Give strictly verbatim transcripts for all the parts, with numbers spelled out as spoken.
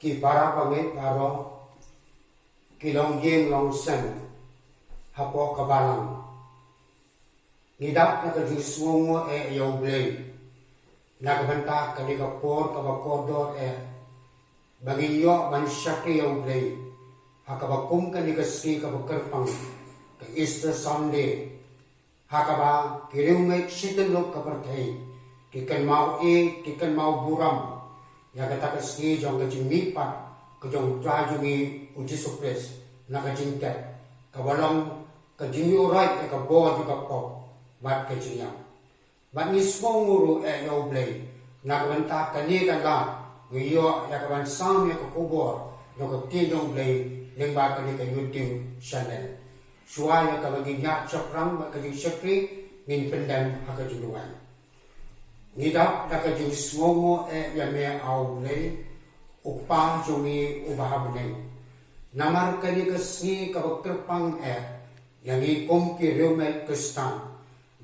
Ki para bangeit baroh, ki longïing longsem hapoh ka balang. Ngi dap na ka jingsngewnguh eh ïa U Blei na ka bynta kane ka por kaba kordor eh ba ngin ïoh ban shakri ïa U Blei ha kaba kum kane ka sngi kaba kyrpang, ka Easter Sunday, ha kaba ki riewngeit shityllup ka pyrthei ki kynmaw ïeit, ki kynmaw burom ïa kata ka sngi jong ka jingmihpat ka jong U Trai jong ngi U Jisu Khrist na ka jingtep, kaba long ka jingïuhroit ïa ka bor jong ka pop bad ka jingïap. Bad ngi sngewnguh ruh eh ïa U Blei na ka bynta kane ka lad ngi ïoh ïa ka ban sam ïa ka khubor jong ka ktien jong U Blei lyngba kane ka YouTube channel. Shuwa ïa kaba ngin ïaid shaphrang bad ka jingshakri, ngin pyndem ha ka jingduwai. Ngi dap da ka jingsngewnguh eh ïa me, A U Blei, U Kpa jong ngi uba ha bneng. Namar kane ka sngi kaba kyrpang eh ïa ngi kum ki riewngeit Khristan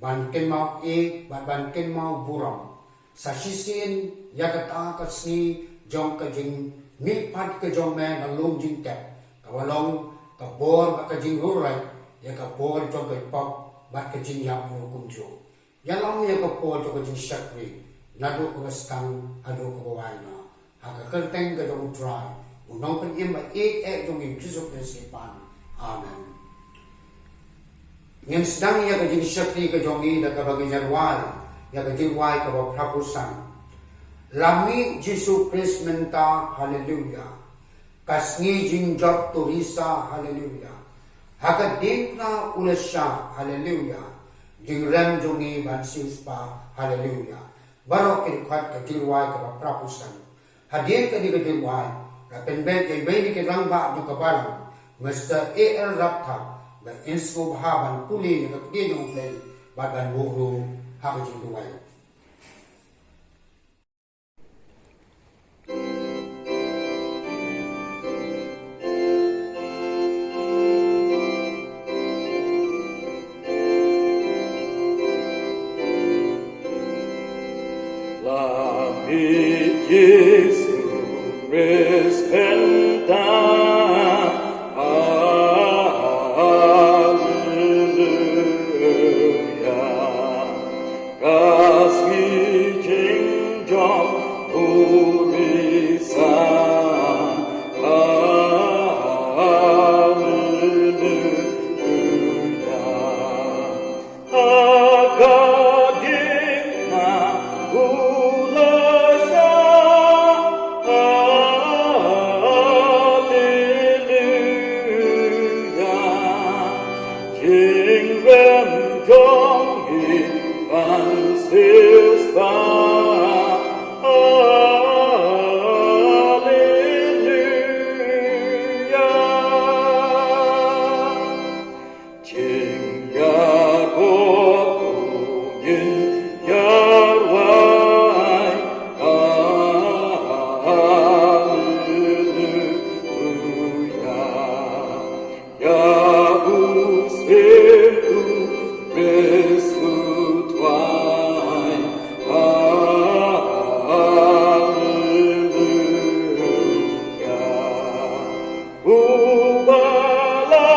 ban kynmaw ïeit bad ban kynmaw burom sa shisien ïa kata ka sngi jong ka jingmihpat ka jong me na lum jingtep, kaba long ka bor bad ka jingïuhroit ïa ka bor jong ka pop bad ka jingïap ruh kumjuh. Ïalam ïa ka por jong ka jingshakri naduh kaba sdang haduh kaba wai noh, ha ka kyrteng ka jong U Trai, U Nongpynim ba ïeit eh jong ngi, Jisu Khrist ngi pan. Amen. Ngin sdang ïa ka jingshakri ka jong ngi da kaba ngin ïa rwai ïa ka jingrwai kaba phra phew san. La mih Jisu Khrist mynta, haleluya. Ka sngi jingjop to risa, haleluya. Ha ka diengphna u la shah, haleluya. Jingrem jong ngi ban siewspah, haleluya. Baroh ki dkhot ka jingrwai kaba phra phew san. Hadien kane ka jingrwai, la pynbeit ïa iwei na ki rangbah jong ka balang, Mister A L Rapthap, ba in sngewbha ban pule ïa ka ktien jong U Blei bad ban buh ruh ha ka jingduwai. La mih Jisu Khrist mynta, haleluya. Ka sngi jingjop to risa, haleluya. Ha ka diengphna u la shah, haleluya. Jingrem jong ngi ban siewspah, haleluya. Jingïarap to ngin ïarwai, haleluya. Ïa u Syiem u Khrist U Trai, haleluya. Uba la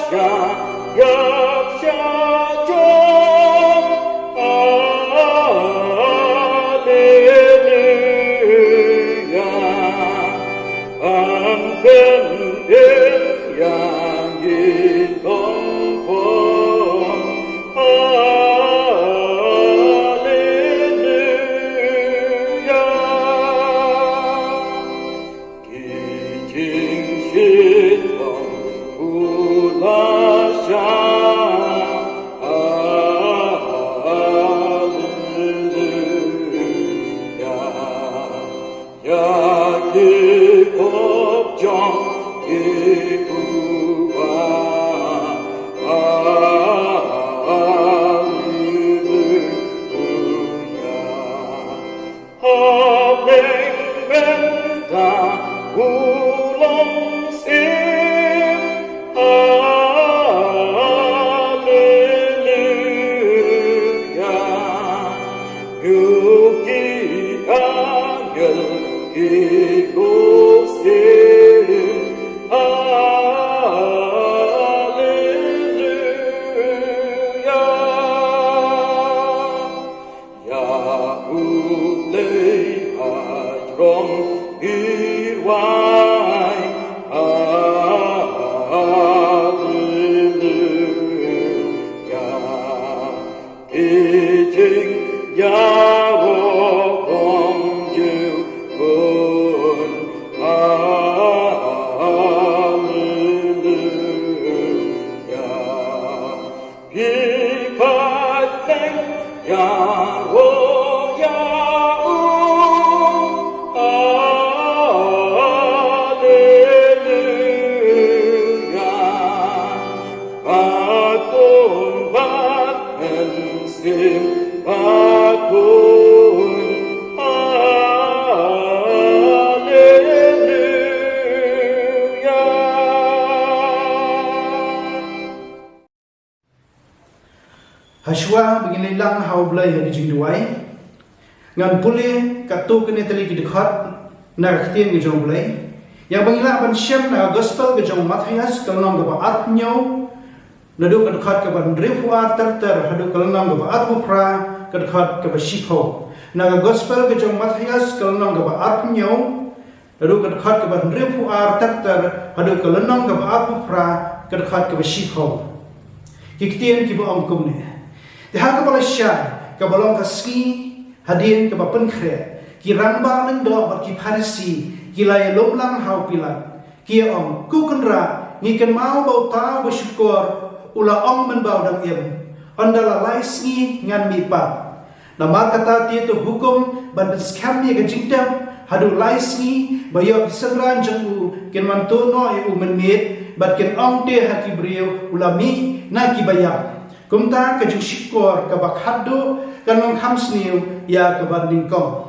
shah ïap shah jop, haleluya. Ban pyndem ïa ngi long pop, haleluya. Ki jingshitom u la shah, haleluya. Ïa ki pop jong ngi uba, haleluya. Hapdeng mynta u long Syiem, haleluya. Ngi ki angel ki kos Haleluya. Ïa U Blei ha jrong hi wai. Haleluya. Ki jingïaroh ong ju bun. Haleluya. Phi pateng ïaroh ïa U. Haleluya. Bakun bad mynsiem bakun. Haleluya. Hashwa ba ngin leit lang ha U Blei ha ka jingduwai, ngan pule katto katne tylli ki dkhot na ka ktien ka jong U Blei. Ïa ba ngin lah ban shem na ka Gospel ka jong u Mathaios ka lynnong kaba arphew hynñiew, naduh ka dkhot kaba hynriewphew ar ter ter haduh ka lynnong kaba arphew phra, ka dkhot kaba shiphew. Na ka Gospel ka jong u Mathaios ka lynnong kaba arphew hynñiew, naduh ka dkhot kaba hynriewphew ar ter ter haduh ka lynnong kaba arphew phra, ka dkhot kaba shiphew. Ki ktien kiba ong kumne: Te ha kaba lashai, kaba long ka sngi, hadien kaba pynkhreh, ki rangbah lyngdoh bad ki Pharisi ki la ïalum lang ha u Pilat, ki ïa ong, Ko Kynrad, ngi kynmaw ba uta uba shukor u la ong mynba u dang im, Ynda la lai sngi ngan mihpat. Namar kata te to hukum ban pynskhem ïa ka jingtep haduh lai sngi, ba ïoh ki synran jong u kin wan tuh noh ïa u mynmiet, bad kin ong te ha ki briew, U la mih na kiba ïap. Kumta ka jingshukor kaba khatduh kan long kham sniew ïa kaba nyngkong.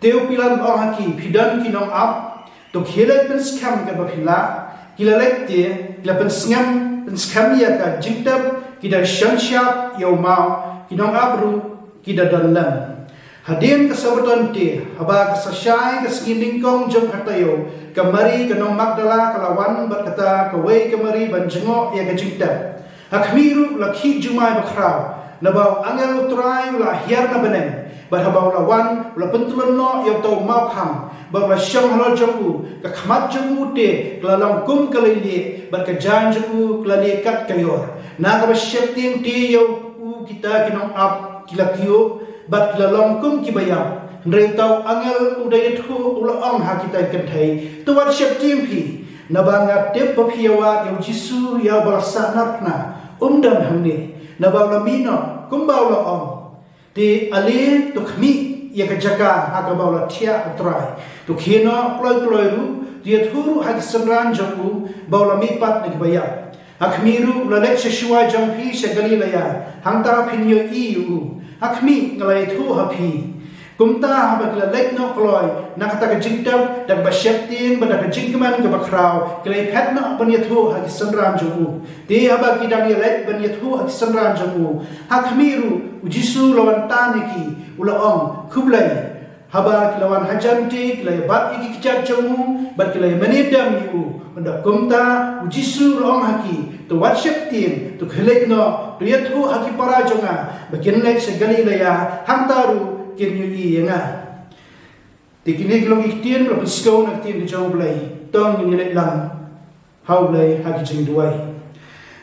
Te u Pilat u ong ha ki, Phi don ki nongap, to khie leit pynskhem katba phi lah. Ki la leit te, ki la pynskhem, pynskhem ïa ka jingtep, ki da shon shyiap ïa u maw, ki nongap ruh ki da don lem. Hadien ka Sabbaton te, haba ka sa shai ka sngi nyngkong jong ka taïew, ka Mari ka nong Magdala ka la wan bad kata kawei ka Mari ban jngoh ïa ka jingtep. Ha khmih ruh la khih jumai bakhraw, naba u angel U Trai u la hiar na bneng, bad haba u la wan, u la pyntylun noh ïa uta u mawkhang, bad u la shong halor jong u, ka khmat jong u te ka la long kum ka leilieh, bad ka jaiñ jong u ka la lieh kat ka ïor. Na kaba sheptieng te ïa u kita ki nongap ki la kyiuh, bad ki la long kum kiba ïap. Hynrei uta u angel u da ïathuh, u la ong ha kita ki kynthei, To wat sheptieng phi, naba nga tip ba phi ïawad ïa u Jisu, ïa uba la sahnarphna. Um don hangne, naba u la mih noh kumba u la ong. Te ale, to khmih ïa ka jaka ha kaba u la thiah U Trai. To khie noh kloi kloi ruh, to ïathuh ruh ha ki synran jong u ba u la mihpat na kiba ïap. Ha khmih ruh u la leit sha shuwa jong phi sha Galilea, hangta phin ïohi ïa u. Ha khmih, nga la ïathuh ha phi. Kumta haba ki la leit noh kloi na kata ka jingtep, da kaba sheptieng bad da ka jingkmen kaba khraw, ki la ïaphet noh ban ïathuh ha ki synran jong u. Te haba ki dang ïaleit ban ïathuh ha ki synran jong u, ha khmih ruh u Jisu u la wan tan ïa ki, u la ong, Khublei. Haba ki la wan hajan te, ki la ïabat ïa ki kjat jong u bad ki la ïamane dem ïa u. Ynda kumta u Jisu u la ong ha ki, To wat sheptieng, to khie leit noh, to ïathuh ha ki para jong nga ba kin leit sha Galilea, hangta ruh kin ïohi ïa nga. Te kine ki long ki ktien ba la pynskhem na ka ktien ka jong U Blei. To ngin ïaleit lang ha U Blei ha ki jingduwai.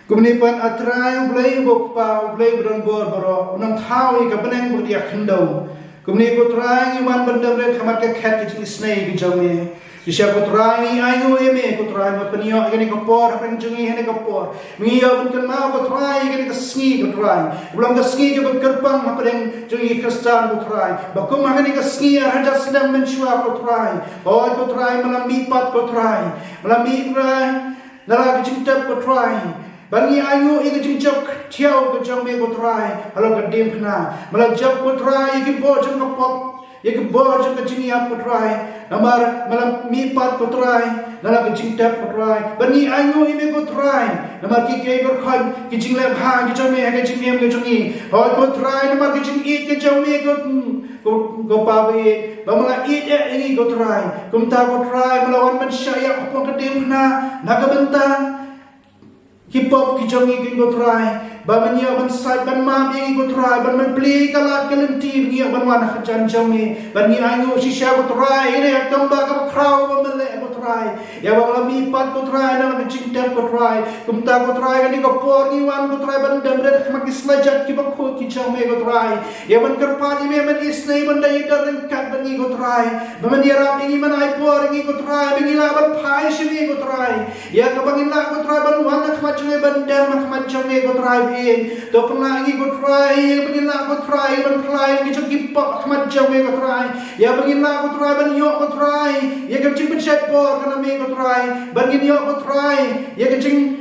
Kumne pat, A Trai U Blei uba U Kpa, U Blei uba don bor baroh, un ym thaw ïa ka bneng bad ïa ka khyndew. Kumne ko Trai, ngi wan ban dem rit ha khmat ka khet ka jingisynei ka jong me. Shisha ko Trai, ngi ainguh ïa me ko Trai, ba pynïoh ïa kane ka por hapdeng jong ngi ha kane ka por. Ngi ïoh ban kynmaw ko Trai ïa kane ka sngi ko Trai, ba long ka sngi kaba kyrpang hapdeng jong ngi ki Khristan ko Trai. Ba kum ha kane ka sngi ar hajar snem mynshuwa ko Trai, hooid ko Trai, me la mihpat ko Trai, me la mih Trai na la ka jingtep ko Trai. Bad ngi ainguh ïa ka jingjop thiaw ka jong me ko Trai halor ka diengphna. Me la jop ko Trai ïa ki bor jong ka pop, ïa ki bor jong ka jingïap ko Trai. Namar me la mihpat ko Trai na la ka jingtep ko Trai. Bad ngi ainguh ïa me ko Trai namar ki, ki baroh ki jingleh bha ki jong me ha ka jingim ka jong ngi. Hooid ko Trai, namar ka jingïeit ka jong me ko, hmm, Ko, ko Pa ba ïeit, ba me la ïeit ïa ngi ko Trai. Kumta ko Trai, me la wan ban shah ïa ka pop ka diengphna na ka bynta ki pop ki jong ngi kin ko Trai. Ba men ïoh ban sait ban map ïa ngi ko Trai, ban men plie ka lad ka lynti ba ngi ïoh ban wan ha ka jan jong me. Ban ngi ainguh shisha ko Trai, ïa kaba kaba khraw ba me leh ko Trai. Ïa ba me la mihpat ko Trai na ka jingtep ko Trai. Kumta ko Trai, kane ka por ngi wan ko Trai ban dem rit ha khmat ki slajat kiba khuid ki jong me ko Trai. Ïa ban kyrpad ïa me ban isynei ban da ïa da ryngkat bad ngi ko Trai. Ba men ïarap ïa ngi, men ai bor ïa ngi ko Trai, ba ngi lah ban phai sha me ko Trai. Ïa kaba ngin lah ko Trai ban wan ha khmat jong me, ban dem ha khmat jong me ko Trai ba ïeit. To pynlah ïa ngi ko Trai, ïa kaba ngin lah ko Trai ban phla ïa ngi jong ki pop ha khmat jong me ko Trai. Ïa ba ngin lah ko Trai ban ïoh ko Trai ïa ka jingpynshait bor ka na me ko Trai. Ba ngin ïoh ko Trai ïa ka jing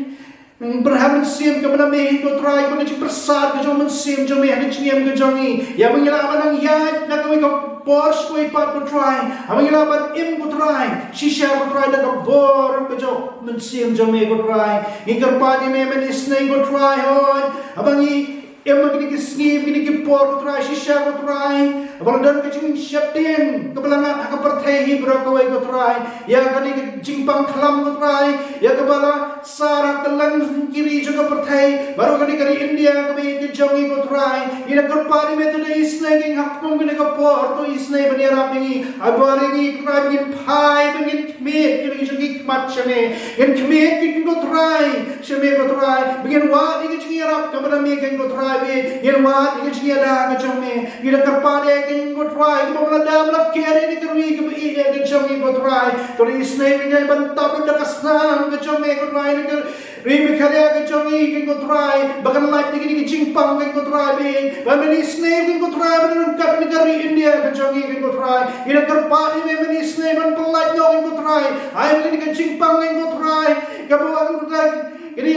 Pyrshah mynsiem kaba na me ko Trai, ba ka jingpyrsad ka jong mynsiem jong me ha ka jingim ka jong ngi. Ïa ba ngi lah ban nang ïaid na kawei ka por sha kawei pat ko Trai. Ha ba ngi lah ban im ko Trai, shisha ko Trai da ka bor ka jong mynsiem jong me ko Trai. Ngi kyrpad ïa me men isynei ko Trai, hooid. Ha ba ngi im ha kine ki sngi, kine ki por ko Trai, shisha ko Trai. Ba la don ka jingsheptieng kaba la ngat ha ka pyrthei hi baroh kawei ko Trai. Ïa kane ka jingpang khlam ko Trai, ïa kaba la sar ha kylleng ki ri jong ka pyrthei, baroh kane ka ri India kaba ïeit ka jong ngi ko Trai. Ngi la kyrpad ïa me to da isynei ïa ngi ha kum kane ka por, to isynei ban ïarap ïa ngi. Ai bor ïa ngi ko Trai ba ngin phai, ba ngin khmied ïa ngi jong ngi khmat sha me. Ngin khmied ïa ngi ko Trai sha me ko Trai. Ba ngin wad ïa ka jingïarap kaba na me ko Trai ba ïeit. Ngin wad ïa ka jingïada ka jong me. Ngi la kyrpad ïa ngi ko Trai, kiba la dam la ker ïa ka ri kaba ïeit ka jong ngi ko Trai. To da isynei ïa ngi ban tap da ka snam ka jong me ko Trai, ïa ka ri Meghalaya ka jong ngi ko Trai. Ba kan lait ïa ka jingpang ko Trai ba ïeit. Ba men isynei ïa ngi ko Trai, ba kan kat ïa ka ri India ka jong ngi ko Trai. Ngi la kyrpad ïa me men isynei ban pynlait noh ko Trai. Ai ba ka jingpang ko Trai, kaba wan ko Trai, ka ri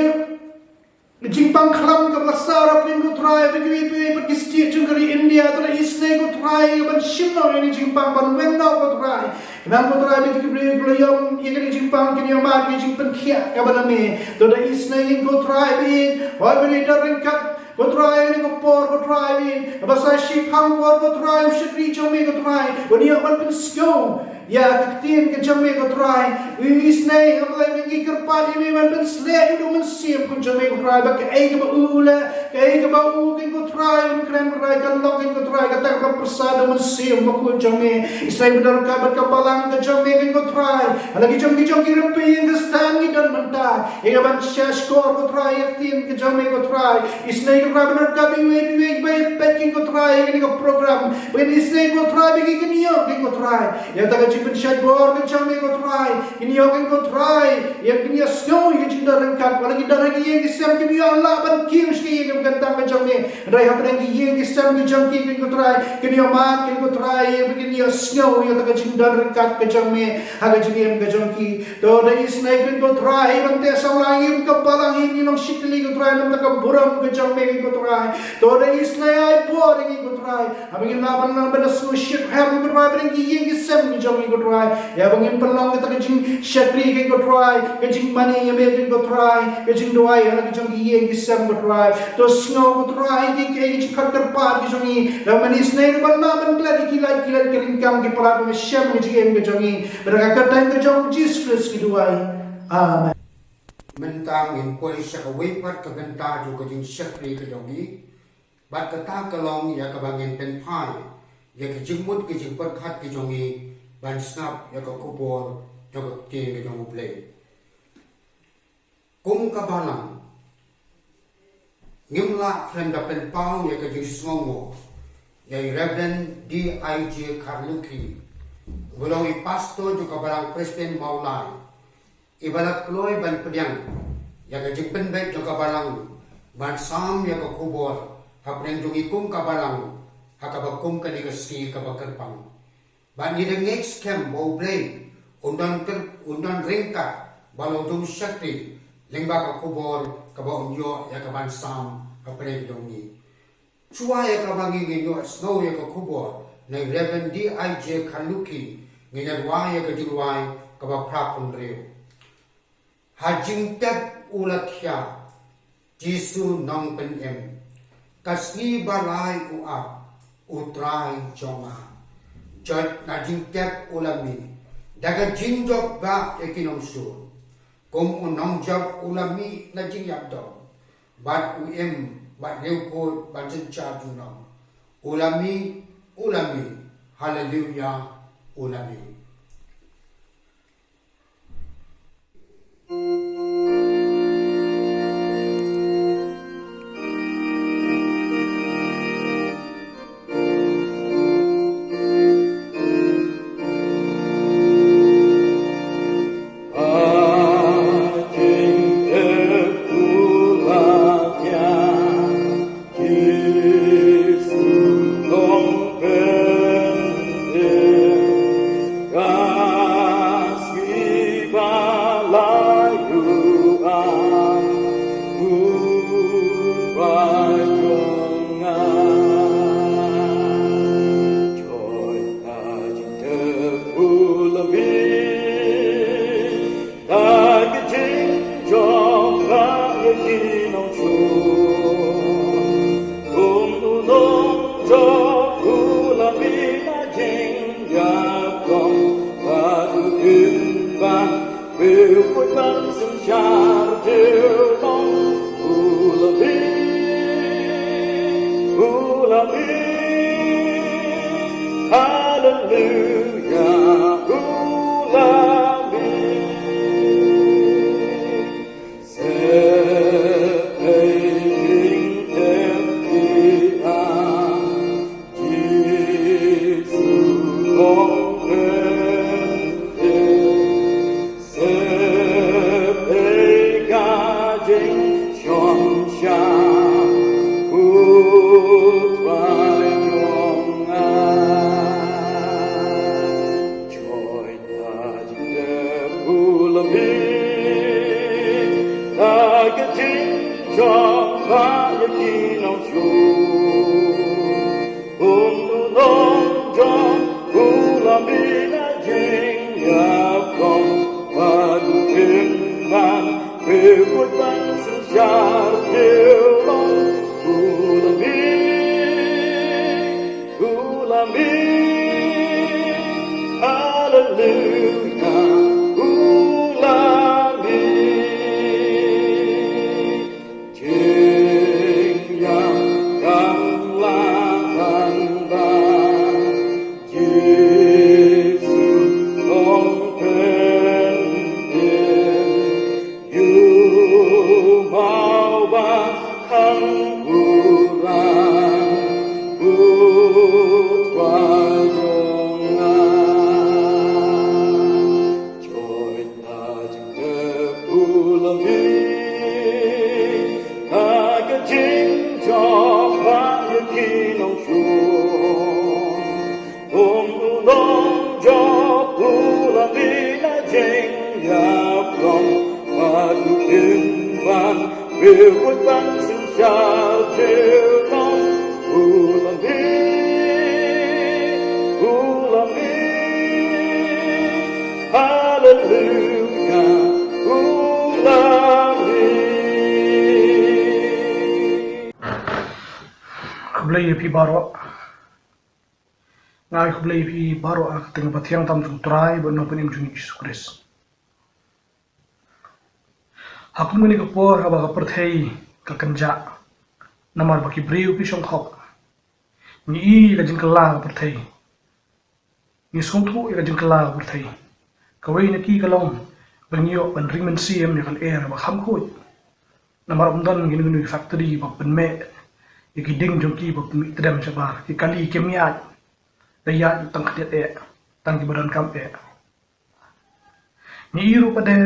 Ka jingpang khlam kaba la sar ha pdeng ko Trai, ba kiwei kiwei pat ki state jong ka ri India, to da isynei ko Trai, ban shim noh ïa ka jingpang, ban weng noh ko Trai. Khnang ko Trai, ba ki briew ki la ïoh ïa ka jingpang, kin ïoh mad ïa ka jingpynkhiah kaba na me. To da isynei ko Trai, ba ïeit, hooid ba ïeit, da ryngkat ko Trai, ïa ka por ko Trai, ba ïeit, ba sa shiphang por ko Trai, u shakri jong me ko Trai, ban ïoh ban pynsngew ïa ka ktien ka jong me ko Trai. Ngi isynei, haba ngi kyrpad ïa me ban pynsleh ïa u mynsiem ka jong me ko Trai, ba kaei kaba u leh, kaei kaba u ken ko Trai, un kren ko Trai, kan long ken ko Trai, kata kaba pyrshah da u Mynsiem Bakhuid jong me. Isynei ban da ryngkat bad ka balang ka jong me ken ko Trai. Hala ki jong ki jong ki rympei ïing Khristan ngi don mynta, ïa ka ban shah shkor ko Trai ïa ka ktien ka jong me ko Trai. Isynei ko Trai ban da ryngkat bad iwei pa iwei ba ïa peit ken ko Trai ïa kane ka program. Ba ngi isynei ko Trai ba ki kin ïoh ken ko Trai ïa kata ka jingpynshait bor ka jong me ko Trai. Kin ïoh ken ko Trai, ïa kin ïohsngew ïa ka jingdon ryngkat. Wat la ki don ha ki ïing ki sem kim ïoh lah ban kiew sha ki ïing ki bteng ka jong me, hynrei hapdeng ki ïing ki sem ki jong ki ken ko Trai, kin ïoh mad ken ko Trai, ïa ba kin ïohsngew ïa kata ka jingdon ryngkat ka jong me ha ka jingim ka jong ki. To da isynei ken ko Trai, ban teh samla ïa ka balang, ïa ngi long shi tylli ko Trai, namar ka burom ka jong me ken ko Trai. To da isynei, ai por ïa ngi ko Trai. Haba ngin lah ban, ban da sngewsih hem ko Trai, hapdeng ki ïing ki sem ki jong ngi ko Trai. Ïa ba ngin pynlong kata ka jingshakri ken ko Trai, ka jingmane ïa me ken ko Trai, ka jingduwai ha la ki jong ki ïing ki sem ko Trai. To sngew ko Trai ki, ki, ki jingkyrpad ki jong ngi. Ïa ba ngin isynei ruh ban lah ban klet ïa ki lait ki lait ki ryngkang ki palat ba me shem ka jingim ka jong ngi. Bad ha ka kyrteng ka jong u Jisu Khrist ngi duwai. Amen. Mynta ngin poi sha kawei pat ka bynta jong ka jingshakri ka jong ngi. Bad kata ka long ïa kaba ngin pynphai ïa ka jingmut ka jingpyrkhat ka jong ngi ban sngap ïa ka khubor jong ka ktien ka jong U Blei. Kum ka balang, ngim lah khlem da pynpaw ïa ka jingsngewnguh ïa i Reverend D I J Kharlukhi, uba long i pastor jong ka balang Presbyterian Mawlai, iba la kloi ban pdiang ïa ka jingpynbeit jong ka balang ban sam ïa ka khubor hapdeng jong ngi kum ka balang, ha kaba kum kane ka sngi kaba kyrpang. Bad ngi da ngeit skhem ba U Blei un don kyr-, un don ryngkat bad la u jong u shakri lyngba ka khubor kaba un ïoh ïa ka ban sam hapdeng jong ngi. Shuwa ïa kaba ngin ïohsngew ïa ka khubor na i Reverend D I J Kharlukhi, ngin ïa duwai ïa ka jingrwai kaba phra phew hynriew. Ha jingtep u la thiah, Jisu Nongpynim. Ka sngi ba lai u ap, U Trai jong nga, jot na jingtep u la mih da ka jingjop ba ïa ki nongshun, kum u nongjop u la mih na jingïap dom, bad u im bad riewkhuid ban synshar junom. U la mih, u la mih, haleluya, u la mih. Khublei ïa phi baroh. Nga ai khublei ïa phi baroh ha ka kyrteng ba thiang tam jong u Trai bad u Nongpynim jong ngi Jisu Khrist. Ha kum kane ka por haba ka pyrthei ka kynjah namar ba ki briew ki shongkhop, ngi i ka jingkylla ka pyrthei. Ngi sngewthuh ïa ka jingkylla ka pyrthei. Kawei na ki ka long ba ngi ïoh ban ring mynsiem ïa ka lyer ba kham khuid. Namar ym don kino kino ki factory ba pynmih ïa ki ding jong ki ba pynmih tdem shabar, ki kali kim ïaid. Da ïaid tang khyndiat eh, tang kiba donkam eh. Ngi i ruh pat de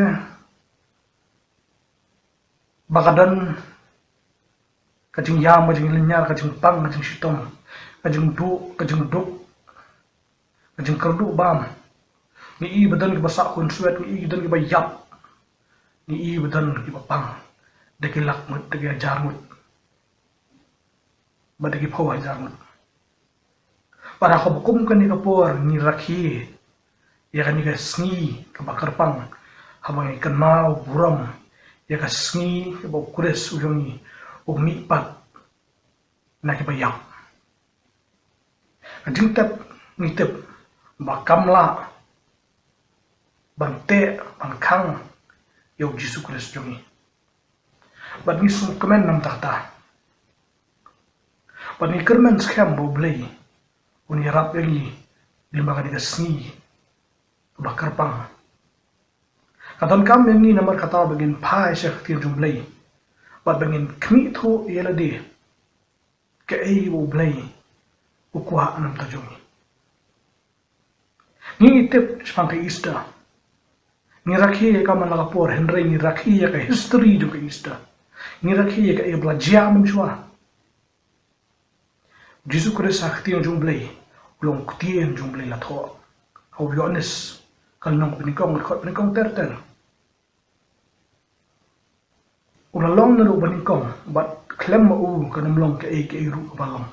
ba ka don ka jingïam, ka jinglynñiar, ka jingpang, ka jingshitom, ka jingduh, ka jingduk, ka jingkyrduh bam. Ngi i ba don kiba sah khun swet, ngi i ba don kiba ïap, ngi i ba don kiba pang da ki lak ngut, da ki hajar ngut, bad da ki phew hajar ngut. Bad ha kaba kum kane ka por ngi rakhe ïa kane ka sngi kaba kyrpang, haba ngi kynmaw burom ïa ka sngi kaba u Khrist u jong ngi u mihpat na kiba ïap. Ka jingtep, ngi tip ba kam lah ban teh, ban khang ïa u Jisu Khrist jong ngi. Bad ngi sngewkmen namar kata. Bad ngi kyrmen skhem ba U Blei un ïarap ïa ngi lyngba kane ka sngi ba kyrpang. Ka donkam ïa ngi namar kata ba ngin phai sha ka ktien jong U Blei bad ba ngin khmih thuh ïa lade kaei ba U Blei u kwah na ka bynta jong ngi. Ngi, ngi tip shaphang ka Easter. Ngi rakhe ïa ka man la ka por, hynrei ngi rakhe ïa ka history jong ka Easter. Ngi rakhe ïa kaei ba la jia mynshuwa. Jisu Khrist ha ka ktien jong U Blei u long u ktien jong U Blei, la thoh ha u Ïoannis ka lynnong banyngkong, dkhot banyngkong ter ter. U la long naduh banyngkong, bad khlem ma u kan ym long kaei kaei ruh kaba long.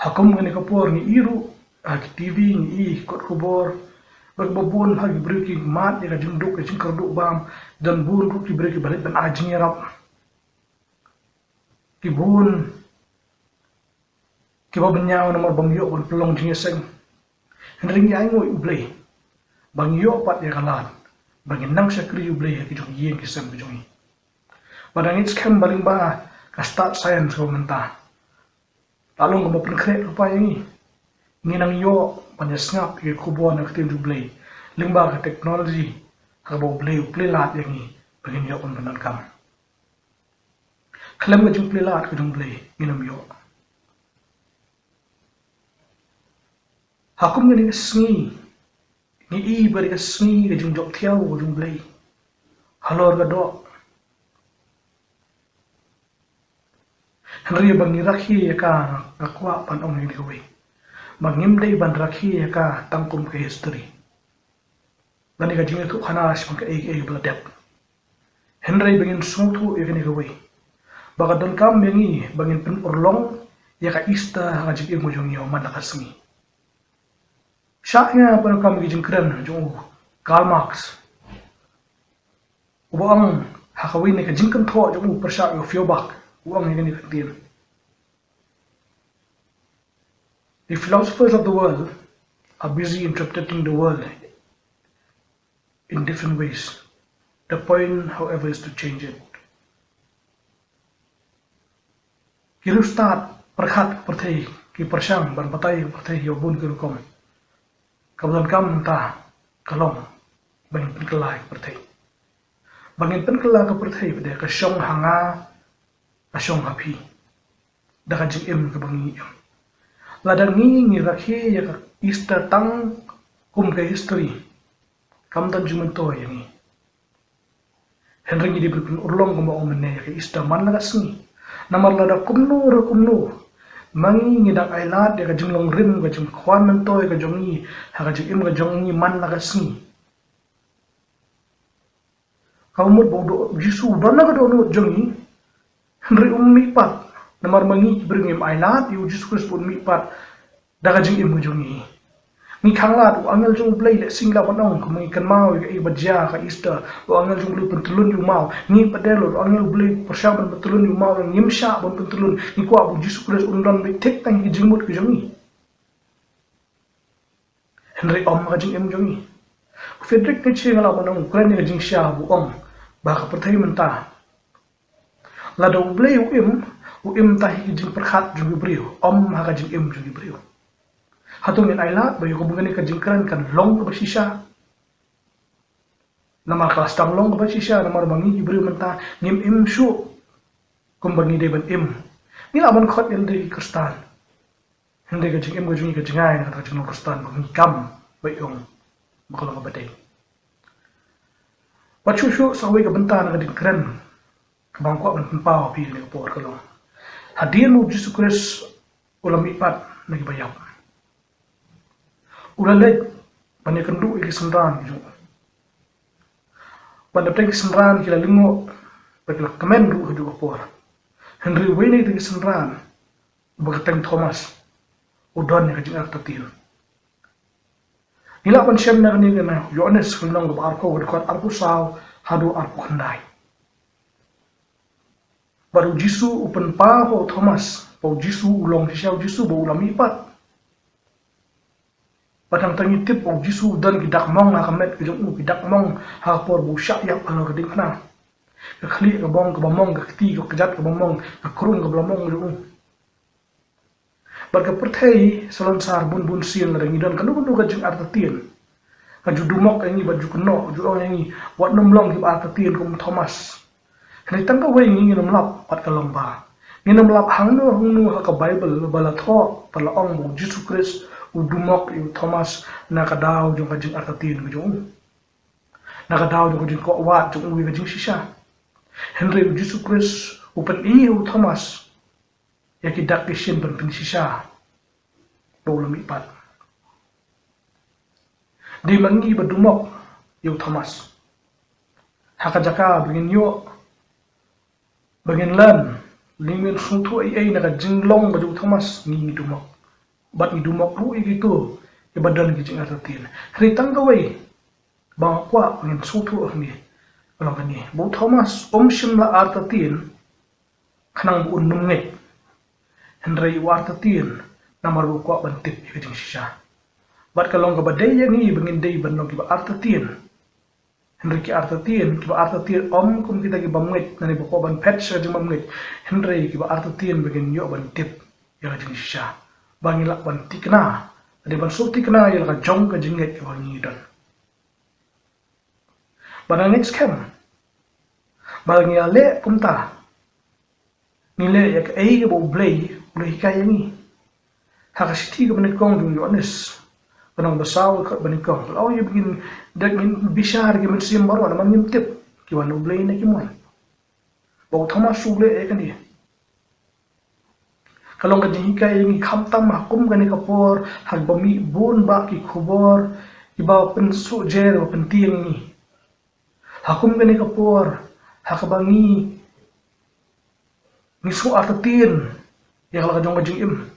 Ha kum kane ka por ngi ïohi ruh ha ki T V, ngi ïohi kot khubor ba kiba bun ha ki briew ki mad ïa ka jingduk, ka jingkyrduh bam. Don bun ruh ki briew kiba leit ban ai jingïarap. Ki bun kiba bynñiaw namar bym ïoh ban pynlong jingïaseng. Hynrei ngi ainguh ïa U Blei ba ngi ïoh pat ïa ka lad ba ngin nang shakri ïa U Blei ha ki jong ki ïing ki sem ki jong ngi. Bad ngi skhem ba lyngba ka stad science kaba mynta, la long kaba pynkhreh lypa ïa ngi. Ngi nang ïoh ban ïa sngap ïa ki khubor na ka ktien U Blei lyngba ka technology, ha kaba U Blei u plie lad ïa ngi ba ngin ïoh ban pyndonkam. Khlem ka jingplie lad ka jong U Blei ngin ym ïoh. Ha kum kane ka sngi, ngi i ba dei ka sngi ka jingjop thiaw ka jong U Blei halor ka doh. Hynrei ba ngi rakhe ïa ka, nga kwah ban ong ïa kawei, ba ngim dei ban rakhe ïa ka tang kum ka history. Lane ka jingïathuhkhana shaphang kaei kaei ba la dep. Hynrei ba ngin sngewthuh ïa kane kawei, ba ka donkam ïa ngi ba ngin pynurlong ïa ka Easter ha ka jingim ka jong ngi man la ka sngi. Shah nga pyndonkam ïa ki jingkren jong u Karl Marx, uba ong ha kawei na ka jingkynthoh jong u pyrshah ïa u Feuerbach, u ong ïa kane ka ktien: The philosophers of the world are busy interpreting the world in different ways. The point, however, is to change it. Ki riewstad pyrkhat ka pyrthei, ki pyrshang ban batai ka pyrthei ïa bun ki rukom. Kaba donkam mynta ka long ba ngin pynkylla ka pyrthei. Ba ngin pynkylla ka pyrthei ba dei ka shong ha nga, ka shong ha phi, da ka jingim kaba ngi im. Lada ngi, ngi rakhe ïa ka Easter tang kum ka history, kam don jingmyntoi ïa ngi. Hynrei ngi dei ban pynurlong, kumba ong mynne, ïa ka Easter man la ka sngi. Namar lada kumno re kumno, ma ngi ngi dang ailad ïa ka jinglong rim, ka jingkhwan myntoi ka jong ngi ha ka jingim ka jong ngi man la ka sngi. Kaba mut ba u Jisu u don ha ka dohnud jong ngi, hynrei um mihpat. Namar ma ngi ki briew ngim ailad ïa u Jisu Khrist ba un mihpat da ka jingim ka jong ngi. Ngi khanglad, u angel jong U Blei lehse ngi lah ban ong, kumba ngi kynmaw ïa kaei ba jia ka Easter, u angel jong U Blei u pyntyllun ïa u maw. Ngi pat de, u angel U Blei u pyrshang ban pyntyllun ïa u maw, ngim shah ban pyntyllun. Ngi kwah ba u Jisu Khrist un don beit thik tang ha ki jingmut ki jong ngi. Hynrei ym ha ka jingim jong ngi. U Friedrich Nietzsche, nga lah ban ong, u kren ïa ka jingshisha ba u ong ba ha ka pyrthei mynta, lada U Blei u im, u im tang ha ki jingpyrkhat jong ki briew, ym ha ka jingim jong ki briew. Hato ngin ailad ba ïa kaba kane ka jingkren kan long kaba shisha? Namar ka la sdang long kaba shisha, namar ma ngi ki briew mynta ngim im shuh kumba ngi dei ban im. Ngi lah ban khot ïa lade ki Khristan, hynrei ka jingim ka jong ngi ka jngai na ka jinglong Khristan, ba ngi kam ba ïong ba ka long kaba dei. Bad shuh shuh sa kawei ka bynta na ka jingkren kaba nga kwah ban pynpaw ha phi kane ka por ka long, hadien u Jisu Khrist u la mihpat na kiba ïap, u la leit ban ïakynduh ïa ki synran ki jong u. Bad na pdeng ki synran ki la lyngngoh bad ki la kmen ruh haduh ka por. Hynrei uwei na kita ki synran, uba kyrteng Thomas, u don ïa ka jingartatien. Ngi lah ban shem na kane ka na Ïoannis ka lynnong kaba arphew, ka dkhot arphew saw haduh arphew khyndai. Bad u Jisu u pynpaw ha u Thomas, ba u Jisu u long shisha u Jisu ba u la mihpat. Bad hangta ngi tip ba u Jisu u don ki dak mong ha ka met ka jong u, ki dak mong ha ka por ba u shah ïap halor ka diengphna. Ka khlieh kaba mong, kaba mong, ka kti ka kjat kaba mong, ka krung kaba la mong ka jong u. Bad ka pyrthei sa long sar bun bun sien lada ngi don kano kano ka jingartatien. Ka ju dumok ïa ngi bad ju kynnoh, ju ong ïa ngi, wat nym long kiba artatien kum Thomas. Hynrei tang kawei ngi ngin ym lap bad ka long ba ngin ym lap hangno hangno ha ka Baibl ba la thoh bad la ong ba u Jisu Khrist u dumok ïa u Thomas na ka daw jong ka jingartatien ka jong u. Na ka daw jong ka jingkwah wad jong u ïa ka jingshisha. Hynrei u Jisu Khrist u pyni ïa u Thomas ïa ki dak ki shin ban pynshisha ba u la mihpat. Dei ma ngi ba dumok ïa u Thomas. Ha ka jaka ba ngin ïoh, ba ngin learn, lane ngin sngewthuh ei ei na ka jinglong ka jong u Thomas, ngi ngi dumok. Bad ngi dumok ruh ïa kito kiba don ki jingartatien. Hynrei tang kawei ba nga kwah ba ngin sngewthuh hangne ka long kane, ba u Thomas um shym la artatien khnang ba un nym ngeit. Hynrei u artatien namar ba u kwah ban tip ïa ka jingshisha. Bad ka long kaba dei ïa ngi ba ngin dei ban long kiba artatien. Hynrei ki artatien, kiba artatien ym kum kita ki bym ngeit, lane ba kwah ban phet sha ka jingbym ngeit. Hynrei kiba artatien ba ngin ïoh ban tip ïa ka jingshisha, ba ngin lah ban thikna, lane ban sngewthikna ïa la ka jong ka jingngeit kaba ngi don. Ba nga ngeit skhem ba ngi ïa leh kumta, ngi leh ïa kaei kaba U Blei u la hikai ïa ngi. Ha ka shithi kaba nyngkong jong u Ïoannis, ka lynnong ba saw, ka dkhot ba nyngkong, la ong ïa ba ngin, da ngin bishar ïa ki mynsiem baroh namar ngim tip ki wan na U Blei ne kim wan. Ba u Thomas u leh ïa kane. Ka long ka jinghikai ïa ngi khamtam ha kum kane ka por ha kaba mih bun bah ki khubor kiba pynsuhjer ba pyntieng ngi. Ha kum kane ka por ha kaba ngi, ngi sngew artatien ïa la ka jong ka jingim.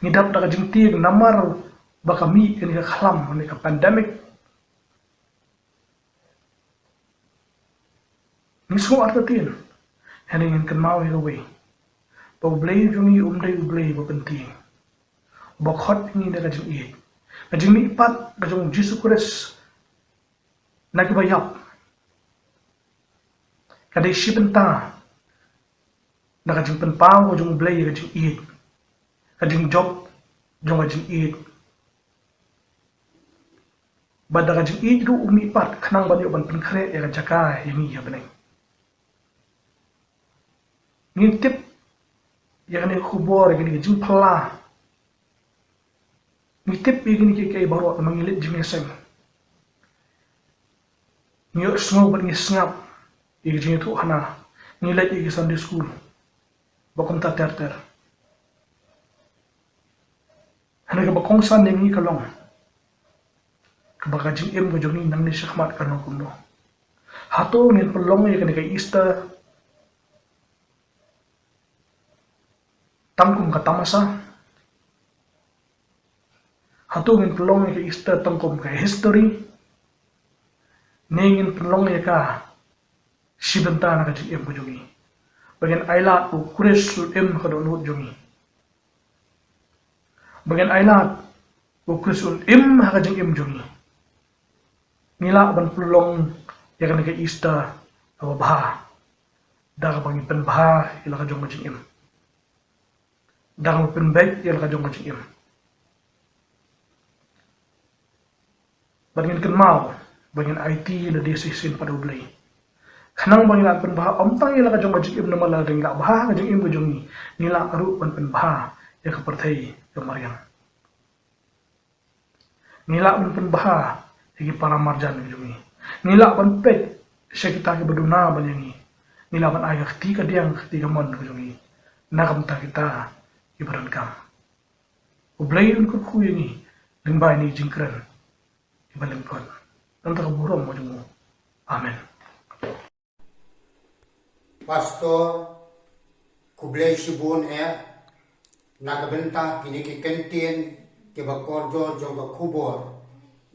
Ngi dap da ka jingtieng namar ba ka mih kane ka khlam, kane ka pandemic. Ngi sngew artatien. Hynrei ngin kynmaw ïa kawei, ba U Blei jong ngi um dei U Blei ba pyntieng, uba khot ïa ngi na ka jingïeit. Ka jingmihpat ka jong U Jisu Khrist na kiba ïap ka dei shi bynta na ka jingpynpaw ka jong U Blei ïa ka jingïeit, ka jingjop jong ka jingïeit. Bad da ka jingïeit ruh u mihpat khnang ban ïoh ban pynkhreh ïa ka jaka ïa ngi ha bneng. Ngi tip ïa kane ka khubor, ïa kane ka jingphylla. Ngi tip ïa kine kiei kiei baroh namar ngi leit jingïaseng. Ngi ïohsngew bad ngi sngap ïa ki jingïathuhkhana. Ngi leit ïa ki Sunday school bad kumta ter ter. Hynrei kaba kongsan ïa ngi ka long kaba ka jingim ka jong ngi nangne shakhmat kan long kumno. Hato ngin pynlong ïa kane ka Easter tang kum ka tamasa? Hato ngin pynlong ïa ka Easter tang kum ka history? Ne ngin pynlong ïa ka shi bynta na ka jingim ka jong ngi? Ba ngin ailad ba U Khrist un im ha ka dohnud jong ngi. Ba ngin ailad ba U Khrist un im ha ka jingim jong ngi. Ngi lah ban pynlong ïa kane ka Easter kaba bha da kaba ngi pynbha ïa la ka jong ka jingim, da kaba pynbeit ïa la ka jong ka jingim. Bad ngin kynmaw ba ngin aiti lade shisien pat da U Blei. Khnang ba ngi lah pynbha ym tang ïa la ka jong ka jingim, namar lada ngi lah bha ka jingim ka jong ngi, ngi lah ruh ban pynbha ïa ka pyrthei ka mariang. Ngi lah ban pynbha ïa ki para marjan ka jong ngi. Ngi lah ban peit sha kita kiba duna ban ïa ngi. Ngi lah ban ai ka kti kadiang, ka kti kamon ka jong ngi na ka bynta kita kiba donkam. U Blei un kyrkhu ïa ngi lyngba ïa kine ki jingkren kiba lyngkot. Nangta ka burom ka jong u. Amen. Pastor, khublei shibun eh na ka bynta kine ki kyntien kiba kordor jong ka khubor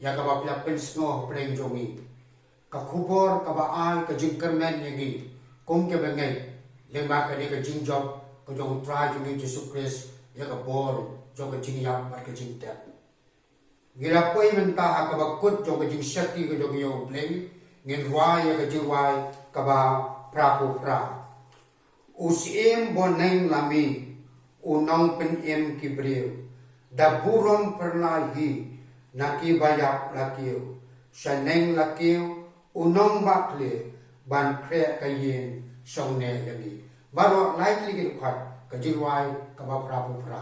ïa kaba phi la pynsngew hapdeng jong ngi. Ka khubor kaba ai ka jingkyrmen ïa ngi kum kiba ngeit lyngba kane ka jingjop ka jong U Trai jong ngi Jisu Khrist, ïa ka bor jong ka jingïap bad ka jingtep. Ngi la poi mynta ha kaba kut jong ka jingshakri ka jong ngi ïa U Blei, ngin rwai ïa ka jingrwai kaba phra phew phra. U Syiem Boneng Lami, u nongpynim ki briew, da burom pyrlai hi na kiba ïap la kiew, shaneng la kiew, u nongbakla, ban khreh ka ïing shongneh ïa ngi. Baroh lai tylli ki dkhot, ka jingrwai kaba phra phew phra.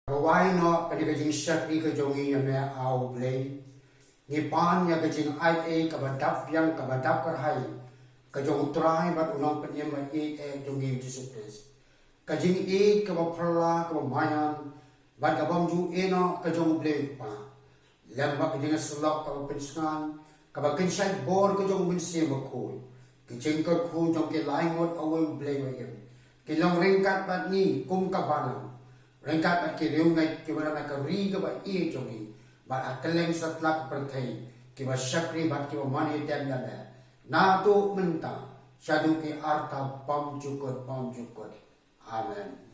Kaba wai noh ka dei ka jingshakri ka jong ngi ïa me, A U Blei. Ngi pan ïa ka jingai ei kaba dap biang kaba dap kyrhai ka jong U Trai bad U Nongpynim ba ïeit eh jong ngi Jisu Khrist. Ka jingïeit kaba phylla kaba maïan bad kabym ju ïehnoh ka jong U Blei U Kpa. Lem bad ka jingïasyllok kaba pynsngew, kaba kynshait bor ka jong U Mynsiem Bakhuid. Ki jingkyrkhu jong ki lai ngut awei U Blei ba im, ki long ryngkat bad ngi kum ka balang, ryngkat bad ki riewngeit kiba don ha ka ri kaba ïeit jong ngi, bad ha kylleng satlak ka pyrthei, kiba shakri bad kiba mane tem ïa me, naduh mynta shaduh ki arta bymjukut bymjukut. Amen.